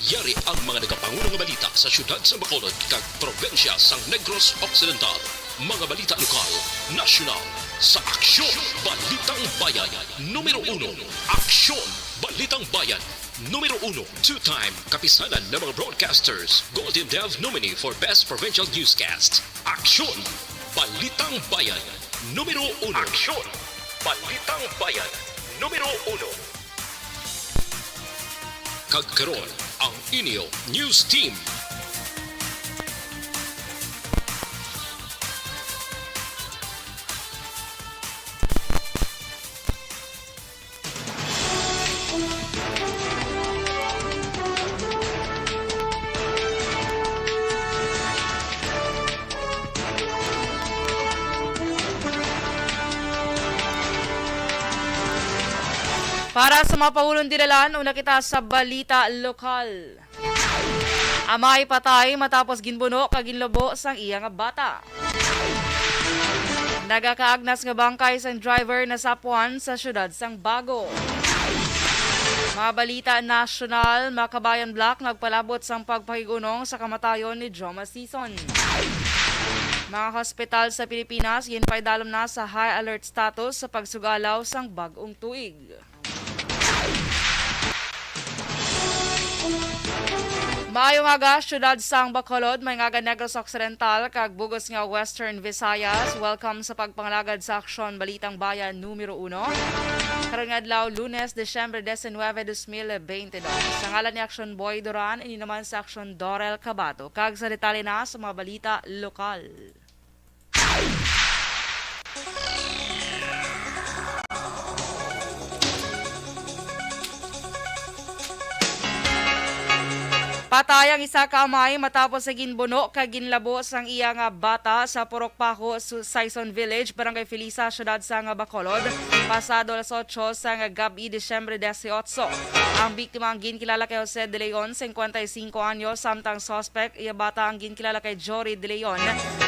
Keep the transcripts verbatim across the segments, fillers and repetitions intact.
Yari ang mga nagapangulo nga balita sa siyudad sa Bacolod kag probinsya sang Negros Occidental. Mga balita lokal, nasyonal, sa Aksyon Balitang Bayan, numero uno. Aksyon Balitang Bayan, numero uno. Two-time Kapisanan ng mga Broadcasters Golden Dove nominee for Best Provincial Newscast. Aksyon Balitang Bayan, numero uno. Aksyon Balitang Bayan, numero uno. Kag karon, ang inyo news team. Para sa mga pangulong dinalan, una kita sa balita lokal. Amay patay matapos ginbuno kag ginlubo sang iya nga bata. Nagakaagnas nga bangkay sang driver nasapwan sa siyudad sang Bago. Mga balita nasyonal, Makabayan Black nagpalabot sang pagpakig-unong sa kamatayon ni Joma Sison. Mga hospital sa Pilipinas ginpaidalom na sa high alert status sa pagsugalaw sang bag-ong tuig. Maayong aga, siyudad sang Bacolod, maayong aga Negros Occidental, kag bug-os nga Western Visayas. Welcome sa pagpangalagad sa Aksyon Balitang Bayan numero uno. Karon nga adlaw, Lunes, Disyembre diecinueve, dos mil veintidos. Sa ngalan ni Aksyon Boy Duran, ini naman sa Aksyon Dorel Cabato, kag sa detalye na sa mga balita lokal. Patay ang isa ka amay matapos sa ginbuno kag ginlabo sang iya nga bata sa Purok Paho, Su-, Saison Village, Barangay Felisa, siyudad sang Bacolod, pasado alas otso sang gab-i, Disyembre dieciocho. Ang biktima ang ginkilala kay Jose De Leon, cincuenta y cinco anyos, samtang suspect, iya bata ang ginkilala kay Jory De Leon,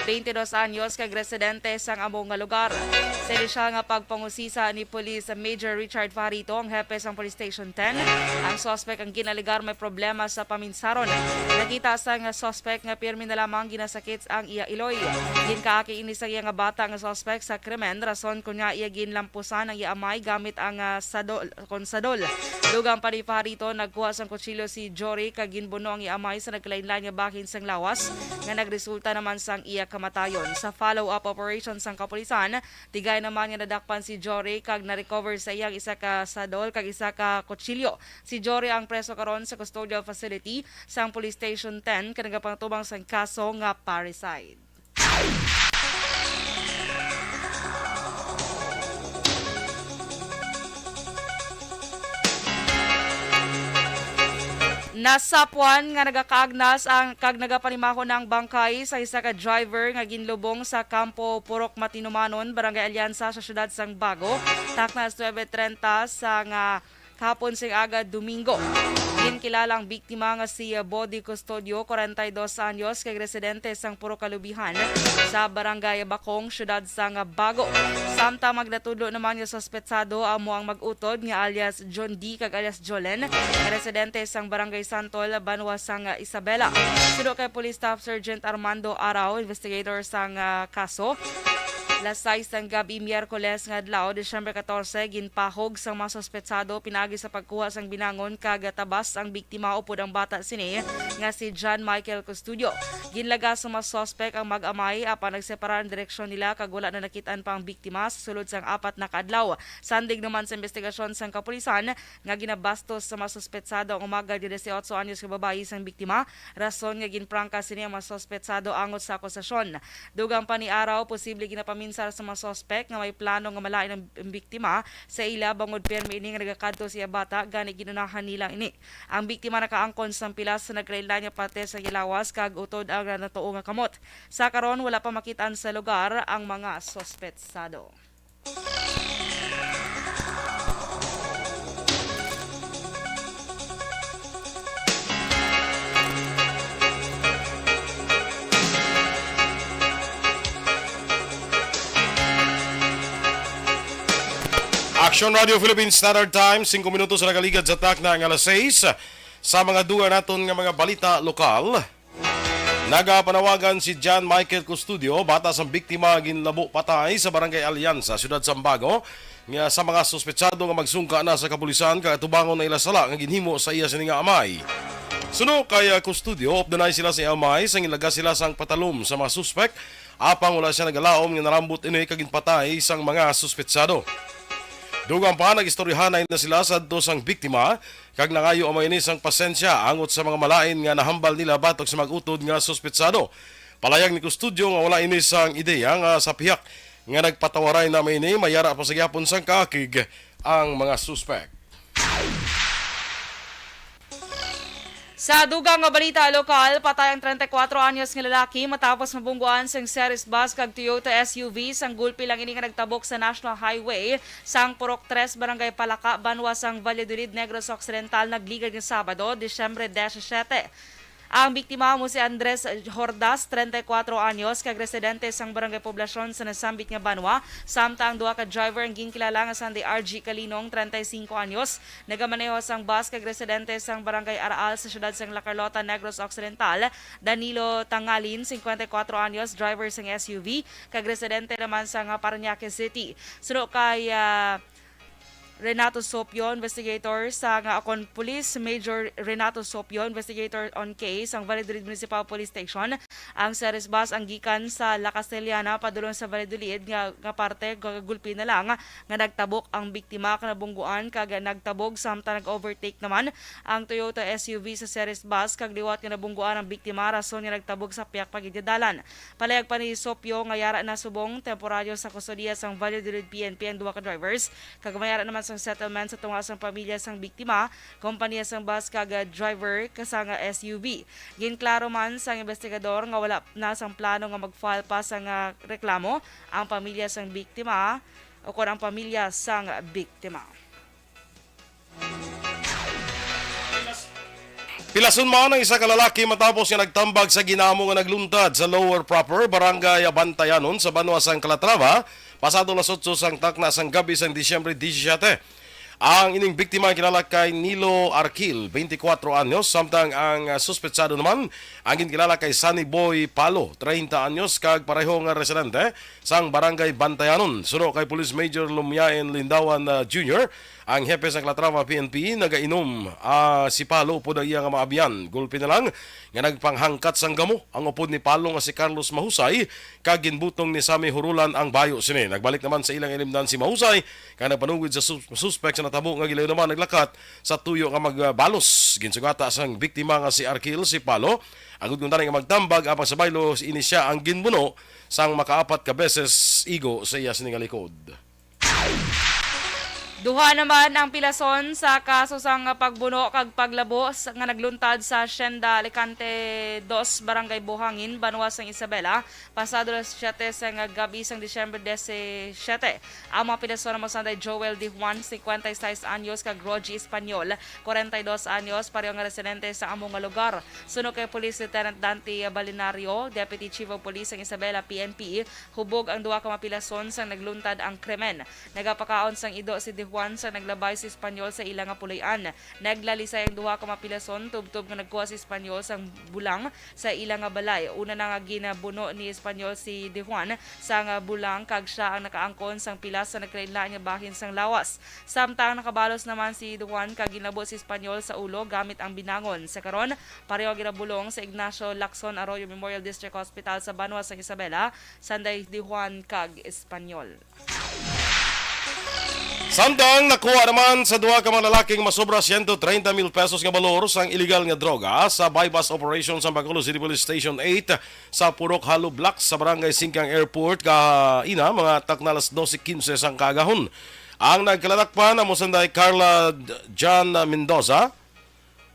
twenty dos anyos, kag residente sang amo nga lugar. Sa inisyal nga pagpangusisa ni Police Major Richard Fajarito, ang hepe sang Police Station ten, ang suspect ang ginalegar may problema sa paminsaron. Nakita sang suspect nga pirmi na lamang ginasakit ang iya iloy. Ginkaaki ini sa iya nga bata nga suspect sa krimen, rason kon ngaa iya ginlampusan ang iya amay gamit ang, ah, sadol, kon sadol. Dugang pa ni Fajarito, nagkuha sang kutsilyo si Jory kag ginbuno ang iya amay sa nagkalainlain nga bahin sang lawas nga nagresulta naman sang iya kamatayon. Sa follow-up operation sang kapulisan, tigay naman nga nadakpan si Jory kag na-recover sa iya ang isa ka sadol kag isa ka kutsilyo. Si Jory ang preso karon sa custodial facility sang Police Station ten kag nagapangtubang sang kaso nga parricide. Nasapwan nga nagakaagnas ang, kag nagapanimaho na ang bangkay sa isa ka driver nga ginlubong sa Kampo Purok Matinumanon, Barangay Alianza, sa siyudad sang Bago, takna alas nuebe trenta sa nga kahapon sing aga, Domingo. Ginkilala ang biktima nga si Body Custodio, kwarenta y dos anyos, kag residente sang Purok Kalubihan sa Barangay Bacong, siyudad sang Bago. Samtang ang natudlo naman nga suspetsado amo ang mag-utod nga alias John D kag alias Jolen, nga residente sang Barangay Santol, banwa sang Isabela. Suno kay Police Staff Sergeant Armando Arao, investigator sang, ah, kaso, alas sais sang gab-i, Miyerkules nga adlaw, Disyembre catorce, ginpahog sang mga suspetsado pinaagi sa pagkuha sang binangon kag tabas ang biktima upod ang bata sini nga si John Michael Custodio. Ginlagas sa mga suspek ang mag-amay, apan nagseparar ang direksyon nila kag wala na nakit-an pa ang biktima sa sulod sang apat na ka adlaw. Sandig naman sa investigasyon sang kapulisan nga ginabastos sa mga suspetsado ang umagad nga dieciocho anyos nga babayi sang biktima, rason nga ginprangka sini ang mga suspetsado angot sa akusasyon. Dugang pa ni Arao, posible ginapaminsar sa mga suspek nga may plano nga malain ang, ang biktima sa ila, bangod pirmi ini nga nagakadto sa iya bata, gani ginunahan nila ini. Ang biktima nakaangkon sang pilas sa nagkalainlain nga parte sa iya lawas kag utod ang natuo nga kamot. Sa karon, wala pa makit-an sa lugar ang mga suspetsado. Action Radio Philippine Standard Time, singko minutos na nakaligad sa takna nga alas sais. Sa mga dugang naton nga mga balita lokal, nagapanawagan si John Michael Custodio, bata sang biktima, ginlabo patay sa Barangay Alianza, Siyudad Sambago, nga sa mga suspetsado nga magsungka na sa kapulisan kag atubangon na ila sala nga ginhimo sa iya sini nga amay. Suno kay, ah, Custodio, updanay sila sa iya amay sang ilaga sila sang patalom sa mga suspek, apang wala siya nagalaom nga narambot ini kag ginpatay sang mga suspetsado. Dugang pa, nag-istoryahanay na sila sadto sang biktima kag nangayo ang mga ini sang pasensya angot sa mga malain nga nahambal nila batok sa mag-utod nga suspetsado. Palayag ni Custodio nga wala ini sang ideya nga sa pihak nga nagpatawaray na may ini, mayara pa sa gihapon sang kaakig ang mga suspek. Sa dugang nga balita lokal, patay ang treinta y cuatro anyos nga lalaki matapos mabungguan sang Ceres bus kag Toyota S U V sang gulpi lang ini nga nagtabok sa National Highway sang Purok Tres, Barangay Palaka, banwa sang Valladolid, Negros Occidental, nagligad nga Sabado, Disyembre disisiete. Ang biktima amo si Andres Hordas, treinta y cuatro anyos, kag residente sang Barangay Poblacion sa nasambit nga banwa, samtang ang duha ka driver ang ginkilala nga sanday R G Kalinong, treinta y cinco anyos, nagamaneho sang bus, kag residente sang Barangay Araal sa siyudad sang La Carlota, Negros Occidental, Danilo Tangalin, cincuenta y cuatro anyos, driver sang S U V, kag residente naman sang Parañaque City. Suno kay, ah, Renato Sopio, investigator sa nga akon Police Major Renato Sopio, investigator on case ang Valladolid Municipal Police Station. Ang Ceres bus ang gikan sa La Castellana padulong sa Valladolid nga, nga parte, gulpi na lang nga nagtabok ang biktima kag nabungguan kag nagtabog, samtang nag-overtake naman ang Toyota S U V sa Ceres bus kag liwat nga nabungguan ang biktima, rason nga nagtabog sa piyak pa gid nga dalan. Palayag pa ni Sopio nga yara na subong temporaryo sa kustodiya sang Valladolid P N P ang duha ka drivers, kag mayara naman sang settlement sa tunga sang pamilya sang biktima, kompanya sang bus kag, ah, driver ka sang S U V. Ginklaro man sang investigador nga wala na sang plano nga mag-file pa sang, ah, reklamo ang pamilya sang biktima o kon ang pamilya sang biktima. Pilason man ang isa ka lalaki matapos nga nagtambag sa ginamo nga nagluntad sa Lower Proper, Barangay Bantayanon sa banwa sang Calatrava, pasado las otso sang takna sang gabi sang Disyembre disisiete. Ang ining biktima kilala kay Nilo Arquil, twenty-four anyos, samtang ang, ah, suspetsado naman ang ginkilala kay Sunny Boy Palo, treinta anyos, kag pareho nga residente sang Barangay Bantayanon. Suno kay Police Major Lumiaen Lindawan, ah, Junior, ang hepe sa Calatrava P N P, nagainom, ah, si Palo upod ang iya nga mga abyan. Gulpi na lang nga nagpanghangkat sang gamo ang upod ni Palo nga si Carlos Mahusay, kag ginbutong ni Sammy Hurulan ang bayo sini. Nagbalik naman sa ilang ilimdan si Mahusay, kag nagpanugid sa sus-, suspek sa natabo nga gilayon naman naglakat sa tuyo nga magbalos. Ginsugata sang biktima nga si Arquil si Palo, agud kuntani nga magtambag, apang sa baylo ini sia ang ginbuno sang makaapat ka beses igo sa iya sini nga likod. Duha naman ang pilason sa kaso sang pagbuno kag paglabo sa, nga nagluntad sa Hacienda Alicante dos, Barangay Buhangin, banwa sang Isabela, pasado las siete sang gabi sang Disyembre disisiete. Ang mga pilason amo sanday Joel De Juan, cincuenta y seis anyos, kag Rogie Espanyol, cuarenta y dos anyos, pareho nga residente sa amo nga lugar. Suno kay Police Lieutenant Dante Balinario, Deputy Chief of Police sang Isabela P N P, hubog ang duha ka mapilason sang nagluntad ang krimen. Nagapakaon sang ido si De Juan sang naglabay si Espanyol sa ila nga puloy-an. Naglalisay ang duha ka mapilason tubtob nga nagkuha si Espanyol sang bulang sa ila nga balay. Una na nga ginabuno ni Espanyol si De Juan sang bulang kag sia ang nakaangkon sang pilas sa nagkalainlain nga bahin sang lawas. Samtang nakabalos naman si De Juan kag ginlabo si Espanyol sa ulo gamit ang binangon. Sa karon, pareho ginabulong sa Ignacio Lacson Arroyo Memorial District Hospital sa banwa sang Isabela, sanday De Juan kag Espanyol. Samtang nakuha naman sa duha ka mga lalaking masobra siyento treinta mil pesos nga balor sang iligal nga droga sa buy-bust operation sa Bacolod City Police Station eight sa Purok Hollow Blocks sa Barangay Singkang Airport kaina mga takna alas dose quince sang kaagahon. Ang nagkaladakpan amo sanday Carla John Mendoza,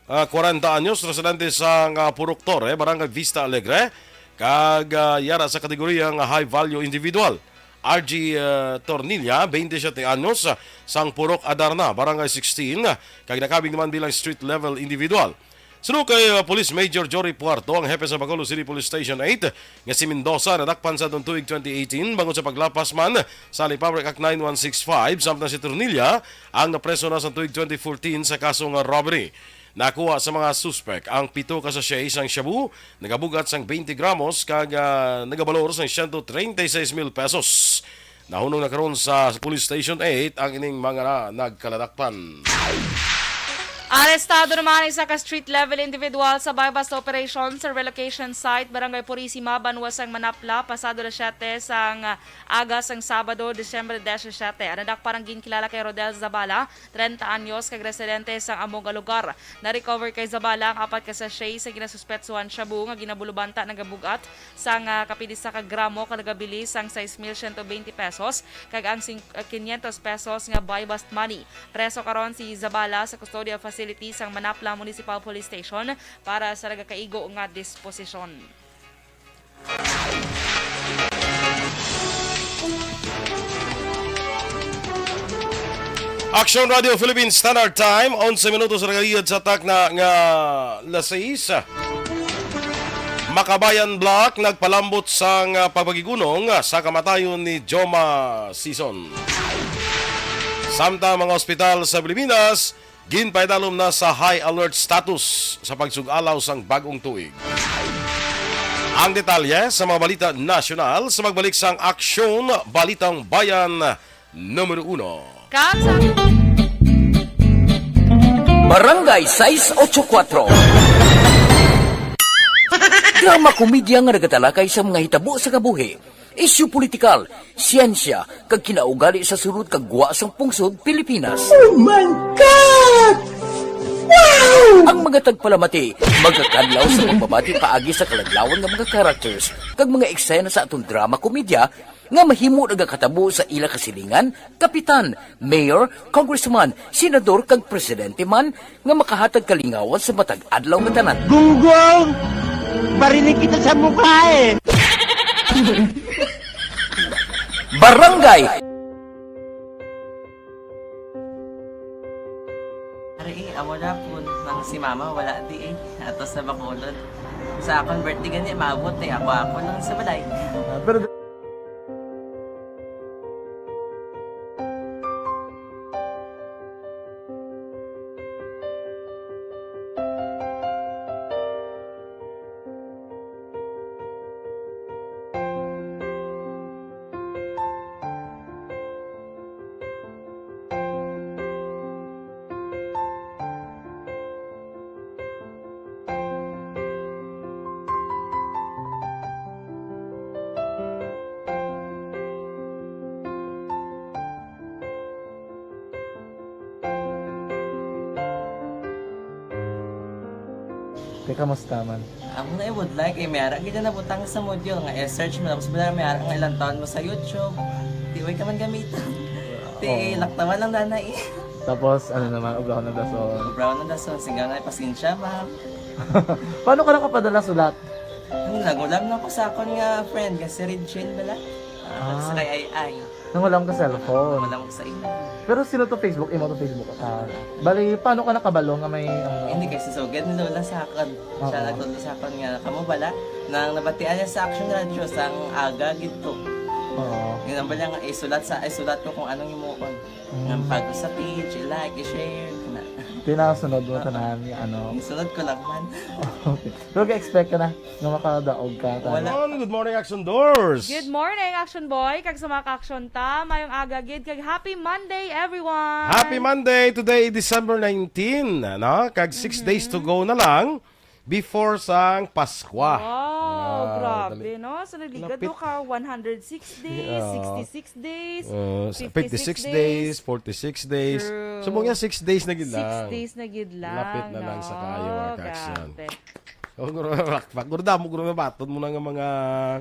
ah, kwarenta anyos, residente sa nga Purok Torre, Barangay Vista Alegre, kag, ah, yara sa kategoriya nga high value individual. R G, ah, Tornilla, twenty-seven anyos, ah, sang Purok Adarna, Barangay sixteen, ah, kag nakabig naman bilang street level individual. Suno kay, ah, Police Major Jory Puerto, ang hepe sa Bacolod City Police Station eight, nga si Mendoza nadakpan sa atong tuig twenty eighteen bangod sa paglapas man sa Republic Act nine one six five, samtang si Tornilla ang napreso na sa tuig twenty fourteen sa kaso nga robbery. Nakuha sa mga suspek ang pito ka sachet sang shabu, nagabug-at sang twenty gramos kag, ah, nagabalor sang siyento treinta y seis mil pesos. Nahunong na karon sa Police Station eight ang ining mga na-, nagkaladakpan. Arestado naman ang isa ka street-level individual sa buy-bust operation sa relocation site, Barangay Purisima, banwa sang Manapla, pasado alas siyete sang aga sang Sabado, Disyembre disisyete. Ang nadakpan ang ginkilala kay Rodel Zabala, treinta anyos, kag residente sang amo nga lugar. Na-recover kay Zabala ang apat ka sachet sa ginasuspetsuhan shabu nga ginabulubanta nagabug-at sang, ah, kapin isa ka gramo kag nagabilin sang sais mil siyento bente pesos kag ang sing-, ah, kinyentos pesos nga buy-bust money. Preso karon si Zabala sa custodial facility sang Manapla Municipal Police Station para sa nagakaigo nga disposisyon. Action Radio Philippines Standard Time, onse minutos ra gayod sa takna nga alas sais. Makabayan Black nagpalambot sang, ah, pagpagigunong sa kamatayon ni Joma Sison. Samtang mga ospital sa Pilipinas, ginpaidalom na sa high alert status sa pagsug-alaw sang bag-ong tuig. Ang detalye sa mga balita nasyonal sa magbalik sang Aksyon Balitang Bayan numero uno. Kag sa Barangay sais ocho kuwatro. Drama komedya nga nagatalakay sa mga hitabo sa kabuhi, isyu politikal, siyensya, kag kinaugali sa sulod kag gwa sang pungsod Pilipinas. Oh my God! Wow! Ang mga tagpalamati magakadlaw sa pagbabati paagi sa kaladlawan nga mga characters kag mga eksena sa aton drama komedya nga mahimo nagakatabo sa ila kasilingan, kapitan, mayor, congressman, senador, kag presidente man nga makahatag kalingawan sa matag adlaw nga tanan. Gunggong! Barinig kita sa mukha eh! Barangay! Ari eh, amo na po nang si mama wala di eh. Ato sa Bacolod. Sa akon birthday gani, maabot eh. Ako, ako lang sa balay. Ah, pero Te, kamusta man? Amo na, I would like, eh, may ara gid na nabutang sa module nga i-search mo, tapos bala may ara nga ilang taon mo sa YouTube. Di, way ka man gamiton. Ti, Oo. Laktawan lang, nanay. Tapos, ano naman, ubrahon ng dason. Ubrahon ng dason, singgaw na, pasensya, ma'am. Paano ka nakapadala sulat? Ano, nagulam na ko sa akon nga friend, nga si Regine bala. Ah, Ah. Sa kay Ay Ay. Nangulam ka cellphone. Nangulam ko sa imo. Pero sino to Facebook? Imo to Facebook? Ah, bali, paano ka nakabalo nga may, ano? Hindi, kay si Sugad ni Lola sa akon. Siya Oo. nagtudlo sa akon nga, kamo bala, nang nabatian niya sa Action Radio, sang aga gid to. Oo. Yun ang bala nga, isulat sa, isulat ko kung anong himuon. Mm. Nga pag sa page, i-like, i-share, kana. Tinasunod mo Oo. tanan nga, ano? Isunod ko lang man. Okay. Pero ga-expect ka na nga makadaog ka, Wala. Good morning, Action Doors. Good morning, Action Boy. Kag sa mga ka-action ta, mayong aga gid. Kag happy Monday, everyone. Happy Monday. Today, December nineteen, ano? Kag six Mhm. days to go na lang before sang Paskwa. Wow, Ah, grabe, dali. no? So, nagligad Lapit. mo ka, one hundred six days, Yeah. sixty-six days, Uh, sa fifty-six fifty-six days, days. forty-six days. True. So, mo nga, six days na gid Six lang. days na gid lang, Lapit na lang sa no? kayo, mga ka-action. Grabe. Oh, guro, plakpak. Guro, damo, guro, nabaton mo na nga mga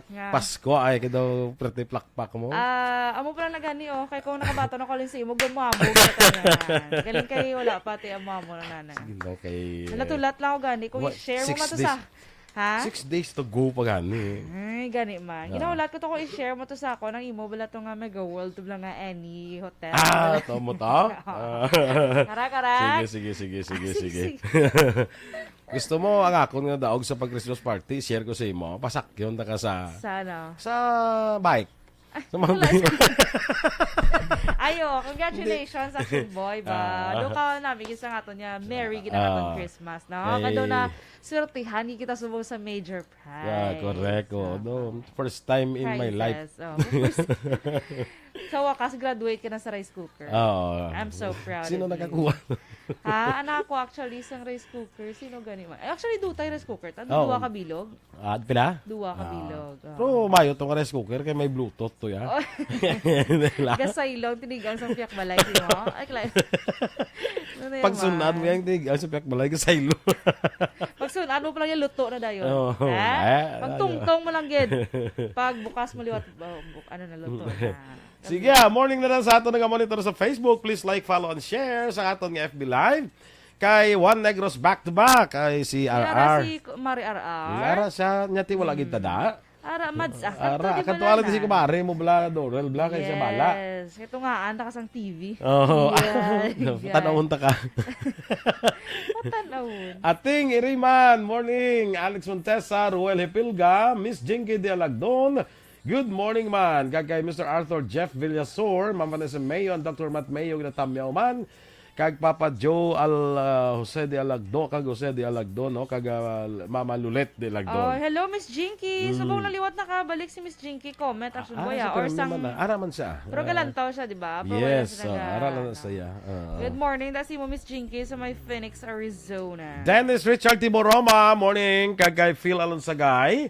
Nga. Pasko, ay, kay daw, perte plakpak mo. Ah, amo pa lang na gani, oh. Kay kung nakabaton ako, alin sa imo, gumuamog na tanan. Galing kay wala pa, ti, amo-amo na, nana. Sige lang kay Natulat lang ako gani. Kung What? i-share mo Six man to days. sa, ha? Six days to go pa gani. Ay, gani man. Ah. Ginahulat ko to kung i-share mo to sa ako. Nang imo, bala to nga Mega World, to lang nga any hotel. Ah, to mo to? Oo. Ah. Karak, karak. Sige, sige, sige, sige, Ah, sige, sige. sige. Gusto mo ang akon nga daog sa pag-Christmas party, share ko sa imo. Pasakyon ta ka sa Sa ano? sa bike. Ay, Sa mountain wala bike. sa Ayo, congratulations, Action Boy ba? Ah. Doon ka namin isa nga to niya. Merry gid ang aton Ah. Christmas, no? Ay. Kado na, swertihan gid kita subong sa major prize. Ah, correct, oh, Ah. no. First time in my life. Prizes, oh. First Sa wakas, graduate ka na sa rice cooker. Oo. I'm so proud Sino of you. nakakuha? Ha? Anak ko actually isang rice cooker. Sino gani man? Eh, actually, dutay rice cooker. Tano Oo. duwa ka bilog? Ah, pila? Duwa ka Ah. bilog. Oo. Pero mayo tong rice cooker kay may Bluetooth to, ya. Oh. Wala. Gasaylong, tinigang sa piyak balay, di mo? Ay, klaro. Ano na yung Pagsunan mo man? yung tinigang sa piyak balay, gasaylo. Pagsunan mo pa lang yung luto na dayon. Oo. Ha? Eh, Pagtungtong mo lang gid. Pag bukas mo liwat, bu- bu- ano na, luto na. Sige, ah, morning na lang sa aton nga monitor sa Facebook. Please like, follow, and share sa aton nga F B Live. Kay Juan Negros back to back. Kay si May ara R R. si Ku- Mari R R. Ara siya, niya ti wala Mm. gid tada. Ara, Mads, ah, Ara, kanto di ba kanto na alam si na? Kumare mo bla, Dorel bla, kay siya bala. Yes. Ito nga, anta ka sang T V. Oo. Yeah, yeah. Tanawon ta ka. Matanawon. Ating Iriman, morning. Alex Montesa, Ruel Hipilga, Miss Jinky de Alagdon. Good morning man. Kag kay Mister Arthur Jeff Villasor, Ma'am Vanessa Mayo, and Doctor Matt Mayo, ginatamyaw man. Kag Papa Joe Al, ah, Jose de Alagdo, kag Jose de Alagdo, no? Kag, ah, Mama Lulet de Alagdo. Oh, hello, Miss Jinky. Mm. Subong naliwat na ka, balik si Miss Jinky. Comment, Ah, action ah, boy, si ah. Or Carmen sang man, ah. Ara man siya. Pero Ah. galantaw siya, di ba? Pero wala Yes, sila ah, ga-, ara lang na ano. siya. Ah. Good morning, da si mo, Miss Jinky, sa may Phoenix, Arizona. Dennis Richard Tiboroma, morning. Kag kay Phil Alonsagay,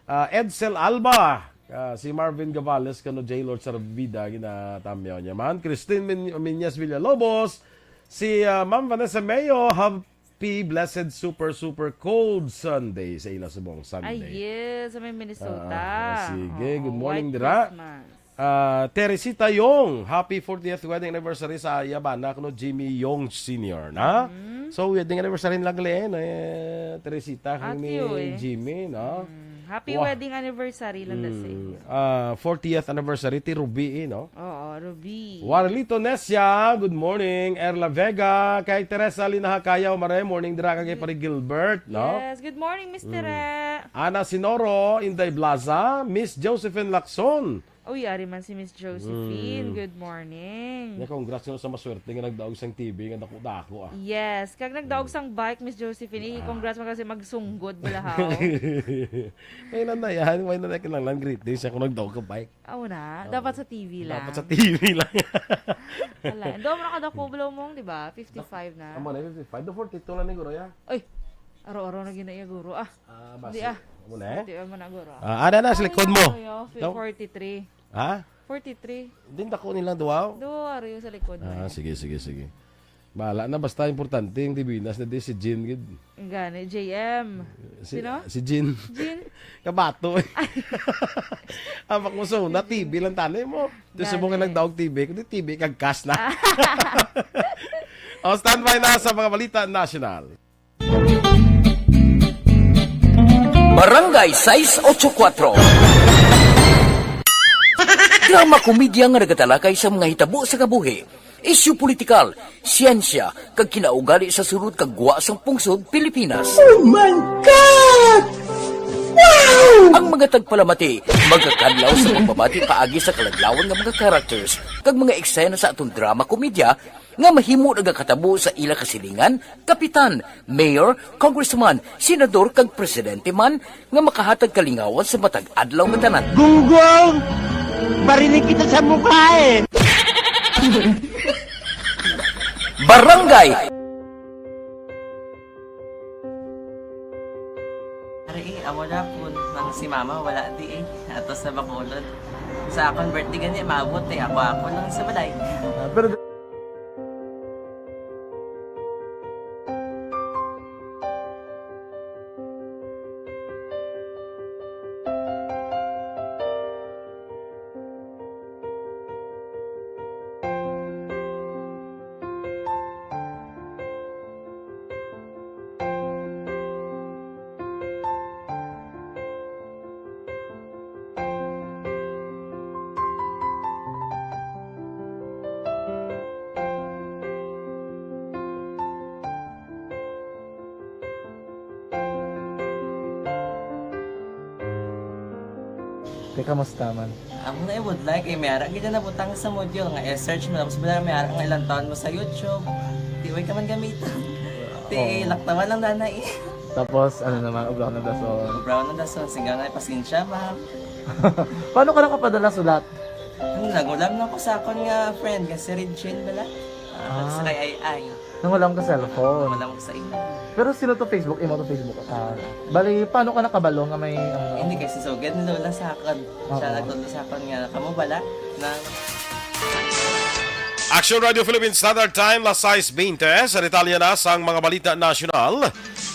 ah, Edsel Alba, ah, si Marvin Gavales, kano J Lord Sarvida, ginatamyaw niya man. Christine Min-, Miñas Villalobos, si, ah, Ma'am Vanessa Mayo, happy blessed super super cold Sunday sa ila subong Sunday. Ay, yes, sa may Minnesota. Ah, sige. Good Oo, morning, White dira. Christmas. Ah, Teresita Yong, happy fortieth wedding anniversary sa iya bana kuno Jimmy Yong Senior, na? Mm. So, wedding anniversary nila gali, eh, Teresita kag Ati, ni oy. Jimmy, no? Mm. Happy Wah. wedding anniversary lang da sa Mm. inyo. Ah, fortieth anniversary ti Ruby, eh, no? Oo, Ruby. Warlito Nesia, good morning. Erla Vega, kay Teresa Linaha Kayaw, mare, morning dira kag kay Good Pare Gilbert, no? Yes, good morning, Miss Mm. Tere. Ana Sinoro, Inday Blaza, Miss Josephine Lacson. Uy, ari man si Miss Josephine. Mm. Good morning. Nya, congrats nga sa maswerte nga nagdaog sang T V nga dako-dako, ah. Yes, kag nagdaog Mm. sang bike, Miss Josephine. Eh, Ah. congrats man kasi magsunggod bala haw. May na na yan. May na na kinahanglan greetings siya kung nagdaog ka bike. Aw na, Oo. dapat sa T V lang. Dapat sa T V lang. Wala. Ando mo na kadako, Blomong, di ba? Fifty-five na. Amo na, fifty-five. Do forty-two lang ni Guro, ya. Ay, aro-aro na gina iya, Guro. Ah, Ah, basi. Di, ah. Amo na, eh? Di, amo na, Guro. Ah, ada na sa Ay, likod mo. ano, yo, Daw? forty-three. Ha? Forty-three. Din dako nilang duwa, oh. Duwa, ari sa likod mo, Ah, eh. sige, sige, sige. Bahala na, basta importante yung Divinas na di si Jean, gid. Gani, J M. Si, Sino? si Jean. Jean? Kabato, eh. Ay. Amak mo, so, na T V lang tanay mo. Di subong ka Gani. nagdaog T V, kundi T V kag cash na. Ah. O, standby na sa mga balita national. Barangay sais ocho kuatro. Drama komedya nga nagatalakay sa mga hitabo sa kabuhi, isyu politikal, siyensya, kag kinaugali sa sulod kag gwa sang pungsod Pilipinas. Oh my God! Wow! Ang mga tagpalamati magakadlaw sa pagbabati paagi sa kaladlawan nga mga characters kag mga eksena sa aton drama komedya nga mahimo nagakatabo sa ila kasilingan, kapitan, mayor, congressman, senador, kag presidente man nga makahatag kalingawan sa matag adlaw nga tanan. Gunggong! Barinig kita sa mukha eh! Barangay! Ari, eh, amo na po nang si Mama wala di eh. Ato sa Bacolod. Sa akon birthday gani, maabot eh. Ako, ako lang sa balay. Ah, pero Di, kamusta man? Ako na, I would like, eh, may ara gid na nabutang sa module nga i-search mo, tapos wala, may ara nga ilang taon mo sa YouTube. Di, way ka man gamiton. Di, Oo. Laktawan lang na na, eh. Tapos, ano naman, obra ko ng dason. Obra ko ng dason, singga na, pasensya, ma'am. Paano ka nakapadala sulat? Ano, nagulam lang ko sa akon nga friend, nga si Regine bala. Ah, Ah. Sa kay Ai Ai. Nangulam ka cellphone. Nangulam ko sa imo. Pero sino to Facebook? Imo to Facebook? Ah, bali, paano ka nakabalo nga may, ano? Hindi, kay si Sugad ni Lola sa akon. Siya Oo. Nagtudlo sa akon nga, kamo bala, na Action Radio Philippines Standard Time, las sais bente. Sa detalye na sang mga balita nasyonal,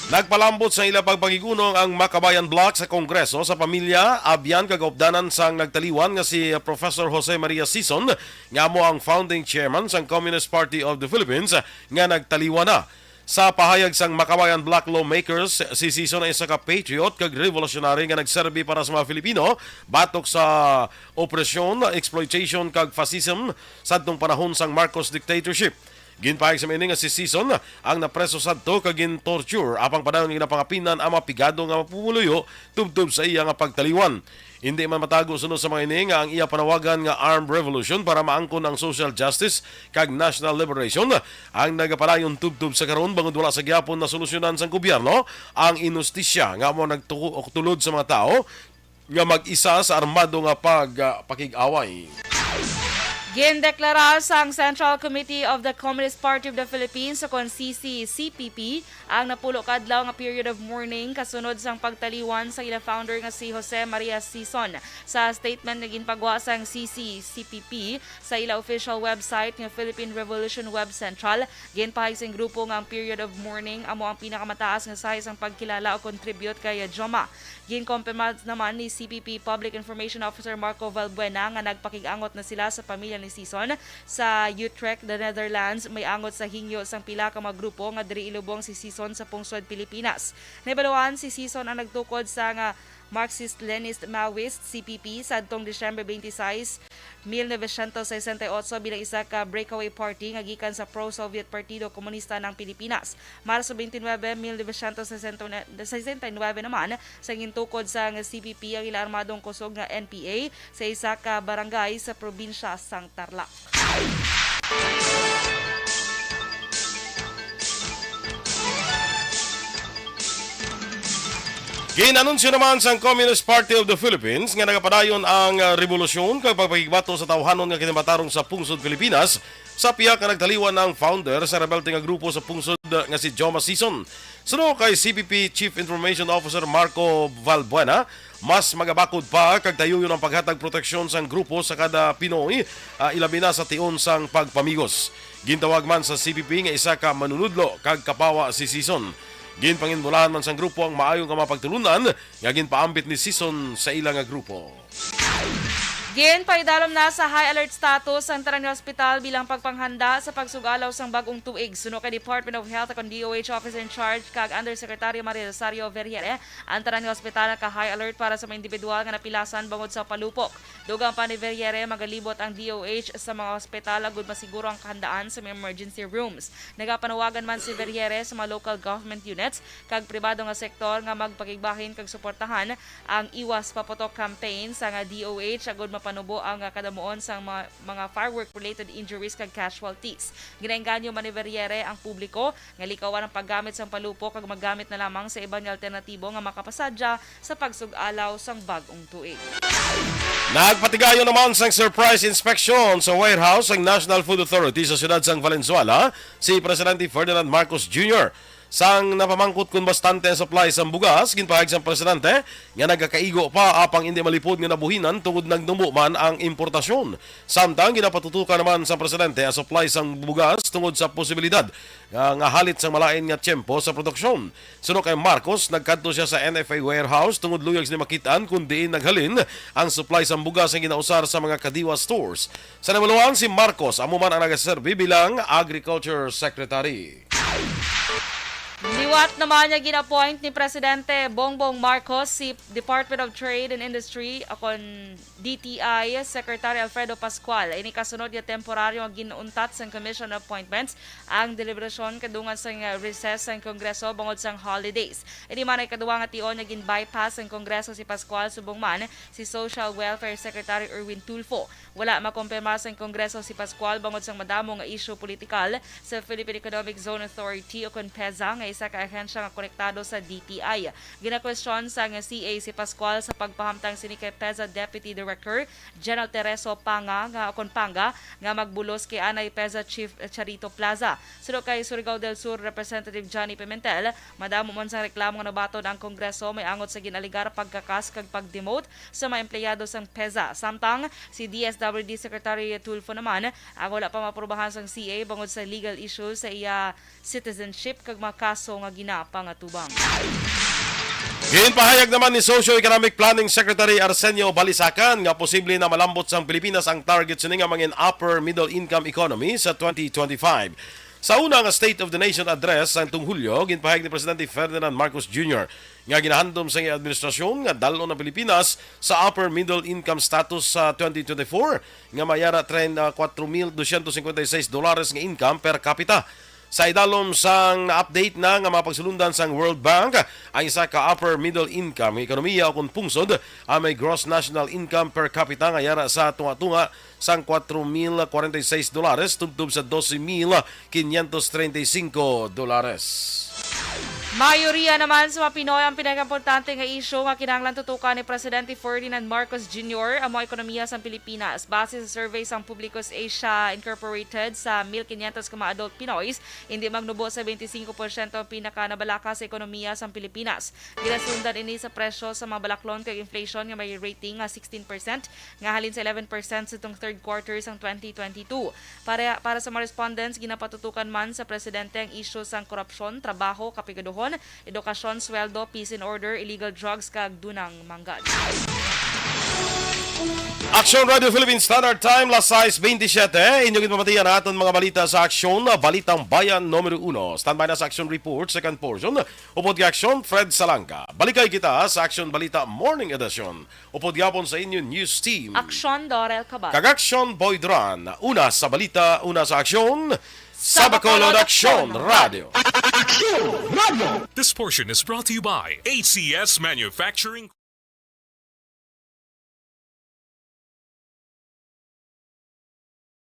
nagpalambot sa ila pagpakigunong ang Makabayan Bloc sa Kongreso sa pamilya, abyan kag kaupdanan sang nagtaliwan nga si Professor Jose Maria Sison, nga amo ang founding chairman sang Communist Party of the Philippines, nga nagtaliwan na. Sa pahayag sang Makabayan Bloc lawmakers, si Sison ay isa ka patriot kag revolusyonary nga nagserbi para sa mga Filipino batok sa opresyon, exploitation, kag fascism sadtong panahon sang Marcos dictatorship. Ginpahayag sa ini nga si Sison ang napreso sadto kag gin-torture, apang padayon ginapangapinan ang mga pigado nga mga pumuluyo tubtob sa iya nga pagtaliwan. Hindi man matago suno sa mga ini nga ang iya panawagan nga armed revolution para maangkon ang social justice kag national liberation ang nagapadayon tubtob sa karon, bangod wala sa gihapon nasolusyonan sang gobyerno ang inustisya nga amo nagtuo-, tulod sa mga tawo nga mag-isa sa armado nga pag-, ah, pakig-away. Gindeklara sang Central Committee of the Communist Party of the Philippines, o kon C C C P P, ang napulo ka adlaw nga period of mourning kasunod sang pagtaliwan sa ila founder nga si Jose Maria Sison. Sa statement nga ginpagwa sang C C C P P sa ila official website nga Philippine Revolution Web Central, ginpahayag sang grupo nga ang period of mourning amo ang pinakamataas nga sahi sang pagkilala o contribute kay Joma. Ginkompirma naman ni C P P Public Information Officer Marco Valbuena nga nagpakig-angot na sila sa pamilya ni Sison. Sa Utrecht, the Netherlands, may angot sa hingyo sang pila ka mga grupo nga diri ilubong si Sison sa pungsod Pilipinas. Nahibaluan, si Sison ang nagtukod sa nga Marxist-Leninist Maoist, C P P, sadtong Disyembre twenty-six, mil novecientos sesenta y ocho bilang isa ka breakaway party nga gikan sa pro-Soviet Partido Komunista ng Pilipinas. Marso twenty-nine, mil novecientos sesenta y nuebe naman, sa gintukod sang C P P ang ila armadong kusog nga N P A sa isa ka barangay sa probinsya sang Tarlac. Ginanunsyo naman sang Communist Party of the Philippines nga nagapadayon ang, ah, rebolusyon kag pagpakigbato sa tawhanon nga kinamatarong sa pungsod Pilipinas sa pihak nga nagtaliwan ang founder sa rebelde nga grupo sa pungsod nga si Joma Sison. Suno kay C P P Chief Information Officer Marco Valbuena, mas magabakod pa kag tayuyon ang paghatag proteksyon sang grupo sa kada Pinoy, ah, ilabi na sa tion sang pagpamigos. Gintawag man sa C P P nga isa ka manunudlo kag kapawa si Sison. Ginpanginbulahan man sang grupo ang maayo nga mga pagtulun-an nga ginpaambit ni Sison sa ila nga grupo. Ginpaidalom na sa high alert status ang tanan nga ospital bilang pagpanghanda sa pagsug-alaw sang bag-ong tuig. Suno kay Department of Health, akon D O H Officer in Charge kag Undersecretary Maria Rosario Vergere, ang tanan nga ospital naka-high alert para sa mga individual nga napilasan bangod sa palupok. Dugang pa ni Vergere, magalibot ang D O H sa mga ospital agud masiguro ang kahandaan sa mga emergency rooms. Nagapanawagan man si Vergere sa mga local government units kag pribado nga sektor nga magpakigbahin kag suportahan ang Iwas Paputok campaign sang D O H agud mapanubo ang kadamuon sang mga, mga firework-related injuries kag casualties. Ginaengganyo man ni Vergere ang publiko nga likawan ang paggamit sang palupok kag maggamit na lamang sa iban nga alternatibo nga makapasadya sa pagsug-alaw sang bag-ong tuig. Nagpatigayon naman sang surprise inspection sa warehouse sang National Food Authority sa siyudad sang Valenzuela si Presidente Ferdinand Marcos Junior. Sang napamangkot kon bastante ang supply sang bugas, ginpahayag sang presidente nga nagakaigo pa apang indi malipod nga nabuhinan tungod nagnubo man ang importasyon. Samtang ginapatutukan naman sang presidente ang supply sang bugas tungod sa posibilidad nga, nga halit sang malain nga tiyempo sa produksyon. Suno kay Marcos, nagkadto siya sa N F A warehouse tungod luyag sini makit-an kon diin naghalin ang supply sang bugas nga ginausar sa mga Kadiwa stores. Sa nahibaluan, si Marcos amo man ang nagaserbi bilang Agriculture Secretary. Buwat naman nga gin-appoint ni Presidente Bongbong Marcos si Department of Trade and Industry, akon D T I, Secretary Alfredo Pascual. Ini kasunod nga temporaryo nga gin-untat sang Commission on Appointments ang deliberasyon kadungan sang recess sang Kongreso bangod sang holidays. Ini man ang ikaduha nga tion nga gin-bypass sang Kongreso si Pascual subong man si Social Welfare Secretary Erwin Tulfo. Wala makumpirma sang Kongreso si Pascual bangod sang madamo nga isyu politikal sa Philippine Economic Zone Authority o kon PEZA nga isa ka ahensya nga konektado sa D T I. Ginakwestiyon sang C A si Pascual sa pagpahamtang sini kay PEZA Deputy Director General Tereso Panga nga, kon Panga, nga magbulos kay anay PEZA Chief Charito Plaza. Suno kay Surigao del Sur Representative Johnny Pimentel, madamo man sang reklamo nga nabaton ang Kongreso may angot sa gin-alegar pagkakas kag pag-demote sa mga empleyado sang PEZA. Samtang si D S W D Secretary Tulfo naman ang wala pa maaprubahan sang C A bangod sa legal issue sa iya citizenship kag mga kaso nga ginapangatubang. Ginpahayag naman ni Socio-Economic Planning Secretary Arsenio Balisacan nga posible na malambot sang Pilipinas ang target sini nga mangin upper middle income economy sa twenty twenty-five. Sa una nga State of the Nation Address sang tuong Hulyo, ginpahayag ni Presidente Ferdinand Marcos Junior nga ginahandom sa iyang administrasyon nga dal-on ang Pilipinas sa upper middle income status sa twenty twenty-four nga mayara treinta y cuatro mil doscientos cincuenta y seis dolares nga income per capita. Sa idalom sang na-update na nga mga pagsulundan sang World Bank, ang isa ka upper middle income nga ekonomiya o kon pungsod ang may gross national income per capita nga yara sa tunga-tunga sang cuatro mil cuarenta y seis dolares tubtob sa doce mil quinientos treinta y cinco dolares. Mayoriya naman sa mga Pinoy ang pinakaimportante nga isyu nga kinahanglan tutukan ni Presidente Ferdinand Marcos Junior amo ang ekonomiya sang Pilipinas. Base sa survey sang Publicus Asia Incorporated sa mil quinientos ka mga adult Pinoys, hindi magnubo sa twenty-five percent ang pinakanabalaka sa ekonomiya sang Pilipinas. Ginasundan ini sa presyo sa mga balaklon kag inflation nga may rating nga sixteen percent nga halin sa eleven percent sa itong third quarter sang twenty twenty-two. Para, para sa mga respondents, ginapatutukan man sa presidente ang isyu sang korupsyon, trabaho, kapigaduhon, edukasyon, sweldo, peace and order, illegal drugs, kag dunang manggad. Aksyon Radio Philippine Standard Time, las sais veintisiete. Inyo ginpamatian ang aton mga balita sa Aksyon, Balitang Bayan numero uno. Standby na sa Aksyon Report, second portion. Upod kay Aksyon, Fred Salanga. Balikay kita sa Aksyon Balita Morning Edition. Upod gihapon sa inyo news team. Aksyon, Dorel Cabal. Kag Aksyon, Boy Duran. Una sa balita, una sa aksyon. Sa Bacolod, Aksyon Radio. This portion is brought to you by A C S Manufacturing.